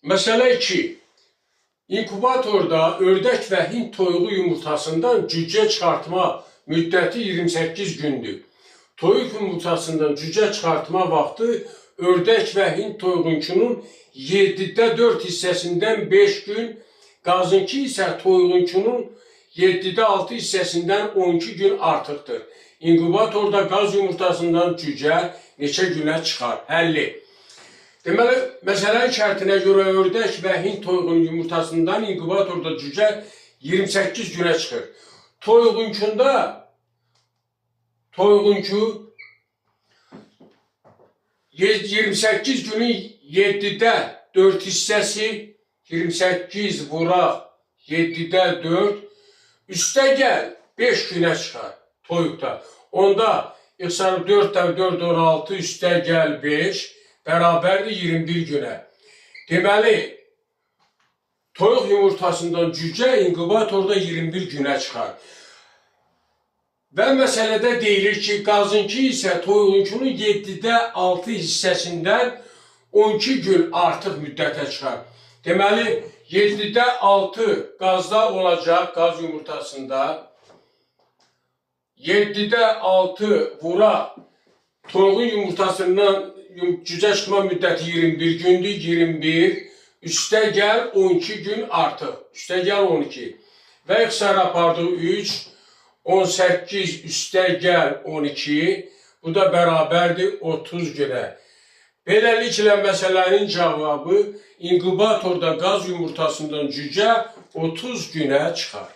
Məsələ 2. İnkubatorda ördək və hind toyuğu yumurtasından cücə çıxartma müddəti 28 gündür. Toyuq yumurtasından cücə çıxartma vaxtı ördək və hind toyuğunkunun 7-də 4 hissəsindən 5 gün, qazınkı isə toyuğunkunun 7-də 6 hissəsindən 12 gün artıqdır. İnkubatorda qaz yumurtasından cücə neçə günə çıxar? Həlli. Deməli, məsələnin şərtinə görə ördək və hind toyuğunun yumurtasından inkubatorda cücə 28 günə çıxır. Toyuğunkunda toyuğunku 28 günün 7-də 4 hissəsi, 28 vuraq 7-də 4 üstə gəl 5 günə çıxar toyuqda. Onda ixtisarı 4 də 4 16 üstə gəl 5 bərabərdir 21 günə. Deməli, toyuq yumurtasından cücə inkubatorda 21 günə çıxar. Və məsələdə deyilir ki, qazınkı isə toyuğunkunun 7-də 6 hissəsindən 12 gün artıq müddətə çıxar. Deməli, 7-də 6 qazda olacaq, qaz yumurtasında. 7-də 6 vuraq toyuğun yumurtasından cücə çıxma müddəti 21 gündür, 21. Üstə gəl 12 gün artıq. Üstə gəl 12. Və ixtisar apardıq 3, 18 üstə gəl 12. Bu da bərabərdir 30 günə. Beləliklə məsələnin cavabı inkubatorda qaz yumurtasından cücə 30 günə çıxar.